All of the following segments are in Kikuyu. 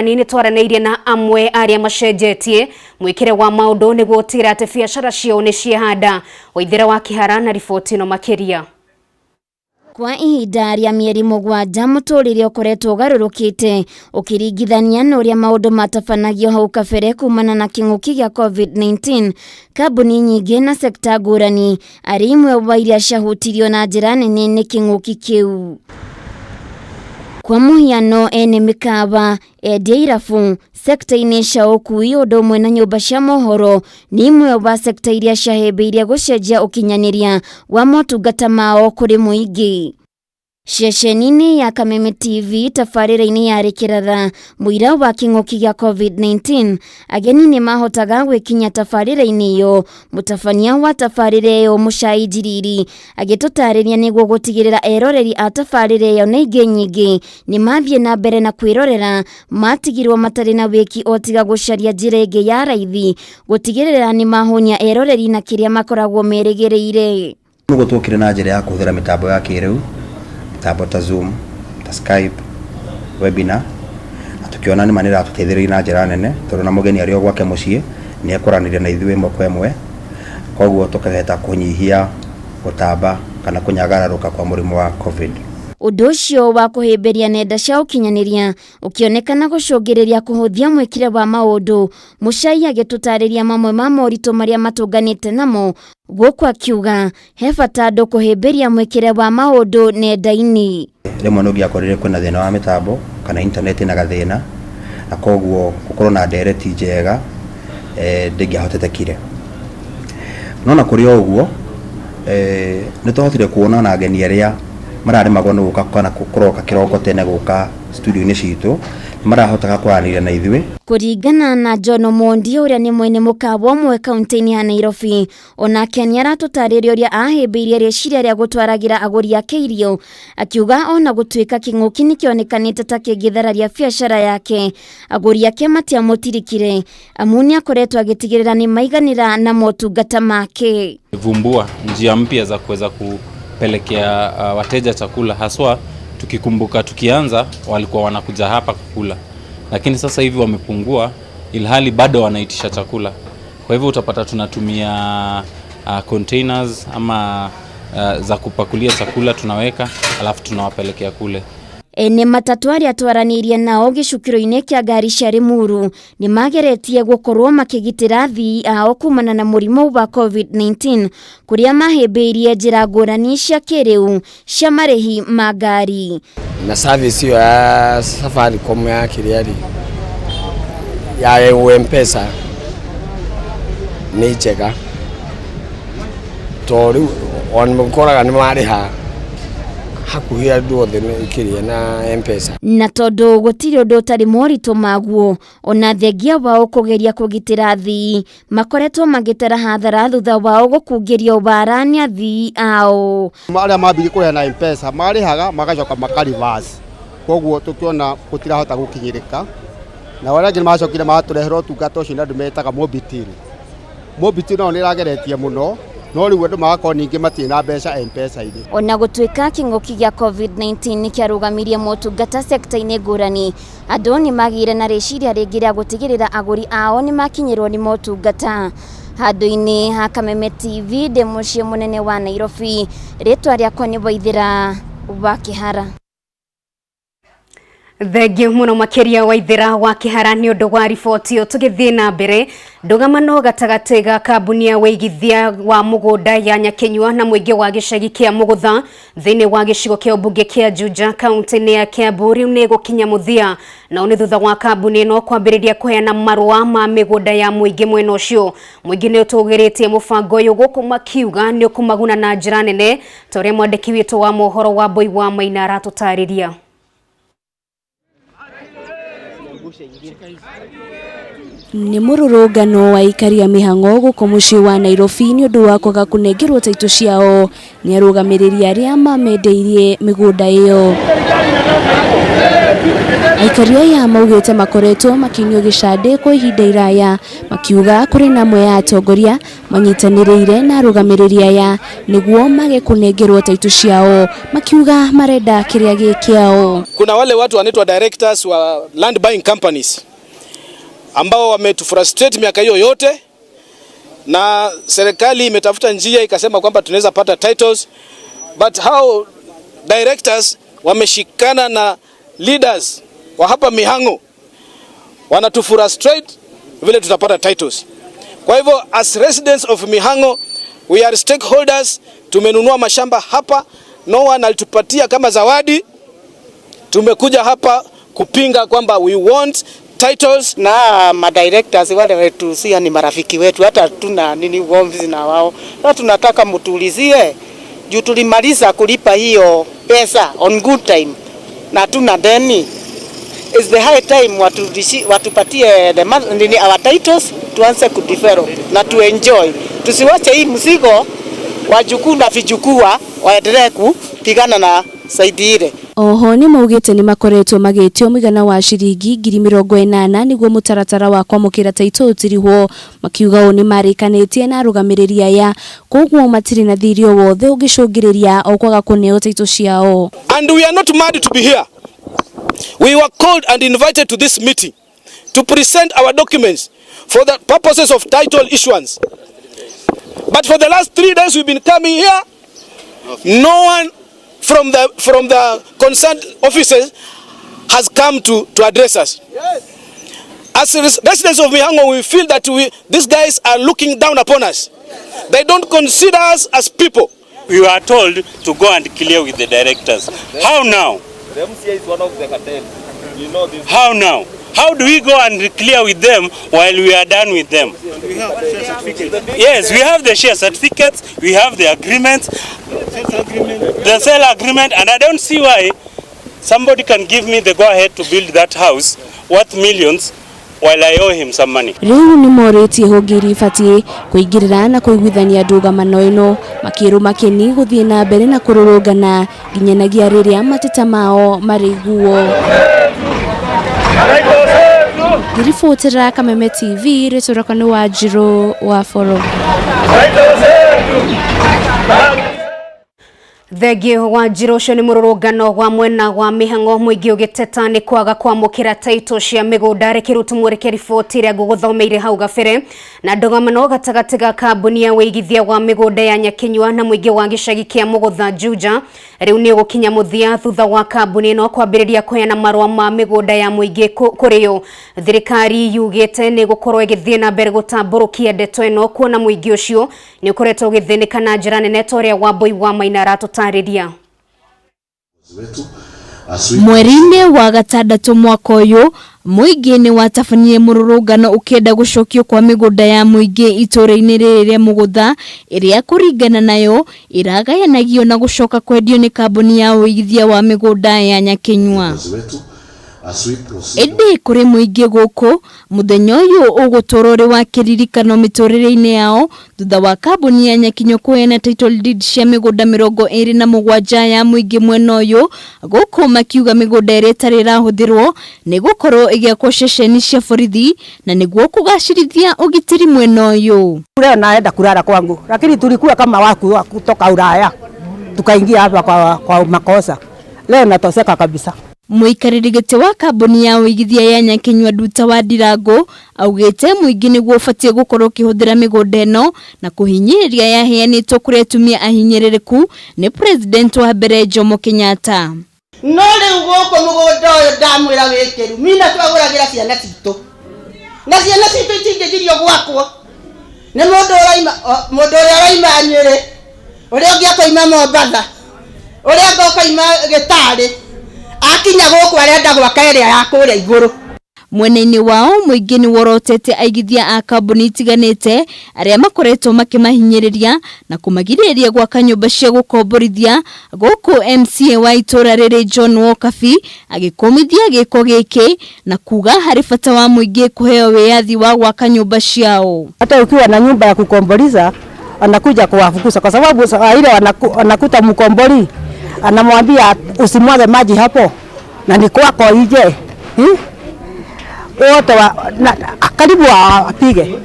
Ngũrani nĩ twaranĩirie na amwe arĩa macenjetie mwĩkĩre wa maũndũ nĩguo gũtigĩrĩra atĩ biacara ciao nĩ ciehanda. Waithera wa Kĩhara na riboti ĩno makĩria. Kwa ihinda rĩa mĩeri 7 mũtũrĩre ũkoretwo ũgarũrũkĩte ũkĩringithania na ũrĩa maũndũ matabanagio hau kabere kumana na kĩng'ũki gĩa COVID-19. Kambuni nyingĩ na sekta ngũrani arĩ imwe wa iria ciahutirio na njĩra nene nĩ kĩng'ũki kĩu. Kwa mũhiano, ene mĩkawa, endia irabu, sekta-inĩ cia ũkui ũndũ ũmwe na nyũmba cia mohoro nĩ imwe wa sekta iria ciahĩmbĩirie gũcenjia ũkinyanĩria wa motungata mao kũrĩ mũingĩ. Ceceni-inĩ ya Kameme TV tabarĩra-inĩ ya Rĩkĩratha mũira wa kĩng'ũki gĩa COVID-19, ageni nĩ mahotaga gwĩkinya tabarĩra-inĩ ĩyo. Mũtabania wa tabarĩra ĩyo Mũcai Njiriri agĩtũtarĩria nĩguo gũtigĩrĩra eroreri a tabarĩra ĩyo na ingĩ nyingĩ nĩ mathiĩ na mbere na kwĩrorera, matigirwo matarĩ na wĩki o tiga gũcaria njĩra ĩngĩ ya raithi gũtigĩrĩra nĩ mahũnia eroreri na kĩrĩa makoragwo merĩgĩrĩire. Nĩguo twokire na njĩra ya kũhũthĩra mĩtambo ya kĩrĩu, mĩtambo ta Zoom, ta Skype, webinar, na tũkĩona nĩma nĩ ĩratũteithĩrĩria na njĩra nene tondũ na mũgeni arĩ o gwake mũciĩ nĩ ekwaranĩria na ithuĩ ĩmwe kwa ĩmwe, koguo tũkahota kũnyihia gũtamba kana kũnyagararũka kwa mũrimũ wa COVID. Ũndũ ũcio wa kũhĩmbĩria nenda cia ũkinyanĩria ũkĩonekana gũcũngĩrĩria kũhũthia mwĩkĩre wa maũndũ. Mũcai agĩtũtarĩria mamwe ma moritũ marĩa matũnganĩte namo, gũkũ akiuga he bata andũ kũhĩmbĩria mwĩkĩre wa maũndũ nenda-inĩ. Rĩmwe nĩ ũngĩakorire kwĩna thĩna wa mĩtambo kana intaneti ĩna gathĩna, na koguo gũkorwo na ndereti njega ndĩngĩahotetekire. No na kũrĩ o ũguo, nĩ twahotire kuona ona ageni arĩa mararemagwo nĩ gũka kana kũroka kĩroko tene gũka studio-inĩ citũ, nĩ marahotaga kwaranĩria na ithuĩ. Kũringana na John Omondi ũrĩa nĩ mwene mũkawa ũmwe kaunti-inĩ ya Nairobi, onake nĩ aratũtarĩria ũrĩa ahĩmbĩirie rĩciria rĩa gũtwaragĩra agũri ake irio, akiuga ona gũtuĩka kĩng'ũki nĩ kĩonekanĩte ta kĩngĩthararia biacara yake, agũri ake matiamũtirikire amu nĩ akoretwo agĩtigĩrĩra nĩ maiganĩra na motungata make. Vumbua njia mpya za kuweza kupelekea wateja chakula, haswa tukikumbuka tukianza walikuwa wanakuja hapa kukula, lakini sasa hivi wamepungua ilhali bado wanaitisha chakula. Kwa hivyo utapata tunatumia containers ama za kupakulia chakula tunaweka, alafu tunawapelekea kule. Ene matatu arĩa twaranĩirie nao gĩcukĩro-inĩ kĩa ngari cia Limuru nĩ mageretie gũkorwo makĩgitĩra athii ao kumana na mũrimũ wa COVID-19, kũrĩa mahĩmbĩirie njĩra ngũrani cia kĩrĩu cia marĩhi ma ngari. Na service ĩyo ya Safaricom ya kĩrĩa rĩ, ya M-Pesa nĩ njega tondũ rĩu ona ũkoraga nĩ marĩha hakuhĩ andũ othe kĩrĩa na M-Pesa. Na tondũ gũtirĩ ũndũ ũtarĩ moritũ maguo, ona thengia wao kũgeria kũgitĩra athii makoretwo magĩtara hathara thutha wao gũkungĩrio wara nĩ athii ao. Arĩa mambirie kũrĩha na M-Pesa marĩhaga magacoka maka reverse, koguo tũkĩona gũtirahota gũkinyĩrĩka. Na arĩa angĩ nĩmacokire matũrehera ũtungata ũcio na andũ metaga Mobitel. Mobitel nayo nĩ ĩrageretie mũno, no rĩu andũ magakorwo ningĩ matirĩ na mbeca M-Pesa-inĩ. Ona gũtuĩka kĩng'ũki gĩa COVID-19 nĩ kĩarũgamirie motungata sekta-inĩ ngũrani, andũ nĩ magĩire na rĩciria rĩngĩ rĩa gũtigĩrĩra agũri ao nĩ makinyĩrwo nĩ motungata. Handũ-inĩ ha Kameme TV ndĩ mũciĩ mũnene wa Nairobi, rĩtwa rĩakwa nĩ Waithera wa Kĩhara. Thengiũ mũno makĩria Waithera wa Kĩhara nĩ ũndũ wa riboti ĩyo. Tũgĩthiĩ na mbere, ndũgamano gatagatĩ ga kambuni ya wĩigithia wa mũgũnda ya Nyakinyua na mũingĩ wa gĩcagi kĩa Mũgũtha thĩinĩ wa gĩcigo kĩa ũmbunge kĩa Juja kaunti-inĩ ya Kiambu rĩu nĩ gũkinya mũthia. Nao nĩ thutha wa kambuni ĩno kwambĩrĩria kũheana marũa ma mĩgũnda ya mũingĩ mwena ũcio. Mũingĩ nĩ ũtũgĩrĩtie mũbango ũyũ gũkũ makiuga nĩ ũkũmaguna na njĩra nene, ta ũrĩa mwandĩki witũ wa mohoro wa Mbui wa Maina aratũtarĩria. Nĩ mũrũrũngano wa aikari a mĩhang'o gũkũ mũciĩ wa Nairobi nĩ ũndũ wa kwaga kũnengerwo taitũ ciao nĩ arũgamĩrĩri arĩa mamendeirie mĩgũnda ĩyo. Aikari aya maugĩte makoretwo makĩinio gĩcandĩ kwa ihinda iraya, makiuga kũrĩ na amwe a atongoria Manyitanĩrĩire na arũgamĩrĩri aya nĩguo mage kũnengerwo taitũ ciao, makiuga marenda kĩrĩa gĩ kĩao. Kuna wale watu wanaitwa directors wa land buying companies ambao wametufrustrate miaka hiyo yote, na serikali imetafuta njia ikasema kwamba tunaweza pata titles, but how directors wameshikana na leaders wa hapa Mihango wanatufrustrate vile tutapata titles. Kwa hivyo, as residents of Mihango, we are stakeholders. Tumenunua mashamba hapa, no one alitupatia kama zawadi. Tumekuja hapa kupinga kwamba we want titles. Na madirectors wale wetu si ni marafiki wetu, hata tuna nini ugomvi na wao. Sasa tunataka mtuulizie juu tulimaliza kulipa hiyo pesa on good time na tuna deni. It's the high time watupatie nini, our titles, tuanze kudevelop na tuenjoy. Tusiwache hii mzigo wajukuu na vijukuu waendelee kupigana na side ile. Oho nĩ maugĩte nĩ makoretwo magĩtio mũigana wa ciringi 80,000 nĩguo mũtaratara wa kwamũkĩra taitũ ũtirihwo. Makiuga ũũ nĩ marĩkanĩtie na arũgamĩrĩri aya, koguo matirĩ na thirĩ o wothe ũngĩcũngĩrĩria o kwaga kũneo taitũ ciao. And we are not mad to be here. We were called and invited to this meeting to present our documents for the purposes of title issuance. But for the last 3 days we've been coming here, no one from the concerned officers has come to address us. As residents of Mihango, we feel that these guys are looking down upon us. They don't consider us as people. We were told to go and clear with the directors. How now? The MCA is one of the cartels. You know this. How now? How do we go and clear with them while we are done with them? Yes, we have the share certificates, we have the agreements, the sale agreement, and I don't see why somebody can give me the go-ahead to build that house worth millions while I owe him some money. Rĩu nĩ morĩtie honge iria ibatiĩ kũingĩrĩra na kũiguithania ndũgamano ĩno, makĩrwo makeni gũthiĩ na mbere na kũrũrũngana nginyanagia rĩrĩa mateta mao marĩiguo. Ngĩribotera Kameme TV, rĩtwa rĩakwa nĩ Wanjirũ wa Boro. Thengio wa njĩra. Ũcio nĩ mũrũrũngano wa mwena wa mĩhang'o, mũingĩ ũgĩteta nĩ kwaga kwamũkĩra taitũ cia mĩgũnda. Reke rĩu tũmũrĩke riboti ĩrĩa ngũgũthomeire hau gabere. Na ndũgamano gatagatĩ ga kambuni ya wĩigithia wa mĩgũnda ya Nyakinyua na mũingĩ wa gĩcagi kĩa Mũgũtha Juja rĩu nĩ ũgũkinya mũthia thutha wa kambuni ĩno kwambĩrĩria kũheana marũa ma mĩgũnda ya mũingĩ kũrĩ yo. Thirikari yugĩte nĩ gũkorwo ĩgĩthiĩ na mbere gũtambũrũkia ndeto ĩno, kuona mũingĩ ũcio nĩ ũkoretwo ũgĩthĩnĩka na njĩra nene, ta ũrĩa Wambui wa Maina aratũtarĩria. Mweri-inĩ wa gatandatũ mwaka ũyũ, mũingĩ nĩ watabanirie mũrũrũngano ũkĩenda gũcokio kwa mĩgũnda ya mũingĩ itũũra-inĩ rĩrĩ rĩa Mũgũtha, ĩrĩa kũringana nayo ĩragayanagio na gũcoka kwendio nĩ kambuni ya ũigithia wa mĩgũnda ya Nyakinyua. Ĩndĩ kũrĩ mũingĩ gũkũ, mũthenya ũyũ ũgũtũũra ũrĩ wa kĩririkano mĩtũrĩre-inĩ yao thutha wa kambuni ya Nyakinyua kũheana title deed cia mĩgũnda 27 ya mũingĩ mwena ũyũ gũkũ, makiuga mĩgũnda ĩrĩa ĩtarĩ ĩrahũthĩrwo nĩ gũkorwo ĩgĩakwo ceceni cia borithi na nĩguo kũgacĩrithia ũgitĩri mwena ũyũ. Leo naenda kulala kwangu, lakini tulikuwa kama waku wa kutoka Ulaya tukaingia hapa kwa makosa. Leo natoseka kabisa. Mũikarĩri gĩtĩ wa kambuni ya ũigithia ya Nyakinyua, Nduta wa Ndirango, augĩte mũingĩ nĩguo ũbatiĩ gũkorwo ũkĩhũthĩra mĩgũnda ĩno na kũhinyĩrĩria yaheanĩtwo kũrĩ atumia ahinyĩrĩrĩku nĩ president wa mbere Jomo Kenyatta. No rĩu gũkũ mũgũnda ũyũ ndamwĩra wĩkĩru mina twagũragĩra ciana citũ, na ciana citũ itingĩgirio gwakwo nĩ mũndũ ũraima mũndũ ũrĩa ũraima Nyĩrĩ, ũrĩa ũngĩ akoima Mombatha, ũrĩa ũngĩ ũkoima Gĩtarĩ, akinya gũkũ arenda gwaka ĩrĩa ya kũrĩa igũrũ. Mwena-inĩ wao, mũingĩ nĩ worotete aigithia a kambuni itiganĩte arĩa makoretwo makĩmahinyĩrĩria na kũmagirĩrĩria gwaka nyũmba cia gũkomborithia gũkũ. MCA wa itũũra rĩrĩ, John Wokabi, agĩkũmithia gĩko gĩkĩ na kuga harĩ bata wa mũingĩ kũheo wĩyathi wa gwaka nyũmba ciao. Hata ukiwa na nyumba ya kukomboleza anakuja kuwafukuza kwa sababu saa ile anakuta mkomboli anamwambia usimwage maji hapo na ni kwako ije, Wote karibu apige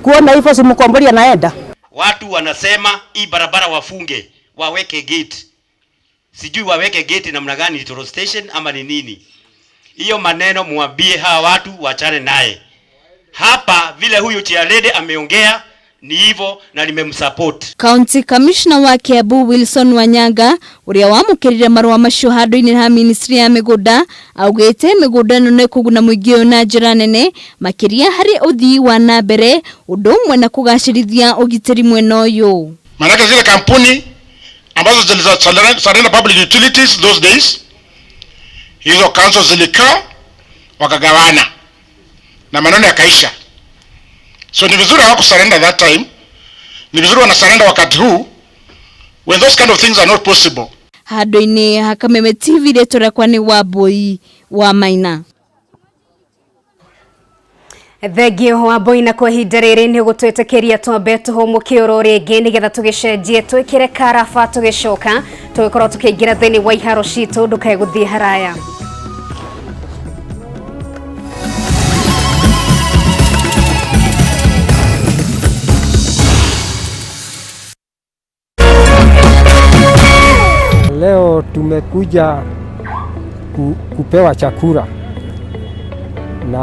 kuona hivyo, si mkomboli anaenda. Watu wanasema hii barabara wafunge, waweke gate. Sijui waweke gate namna gani, toll station ama ni nini? Hiyo maneno muambie hawa watu wachane naye. Hapa vile huyu chairlady ameongea ni hivyo na nimemsupport. County Commissioner wa Kiambu Wilson Wanyanga uria wamukirire marua macio handu-inĩ ha ministry ya mĩgũnda augĩte mĩgũnda ĩno nĩ ĩkũguna mũingĩ ũyũ na njĩra nene makĩria harĩ ũthii wa na mbere ũndũ ũmwe na kũgacĩrithia ũgitĩri mwena ũyũ. Maanake zile kampuni ambazo zilizo surrender public utilities those days, hizo council zilikaa wakagawana na maneno yakaisha. So ni vizuri hawakusurrender that time, ni vizuri wana surrender wakati huu when those kind of things are not possible. Handũ-inĩ ha Kameme TV rĩtwa rĩakwa nĩ Wambui wa Maina. Thengio Wambui, na kwa ihinda rĩrĩ nĩ ũgũtwĩtĩkĩria twambe tũhũmũke oro rĩngĩ nĩgetha tũgĩcenjie twĩkĩre karaba, tũgĩcoka tũgĩkorwo tũkĩingĩra thĩinĩ wa iharo citũ. Ndũkae gũthiĩ haraya. Leo tumekuja kupewa chakula na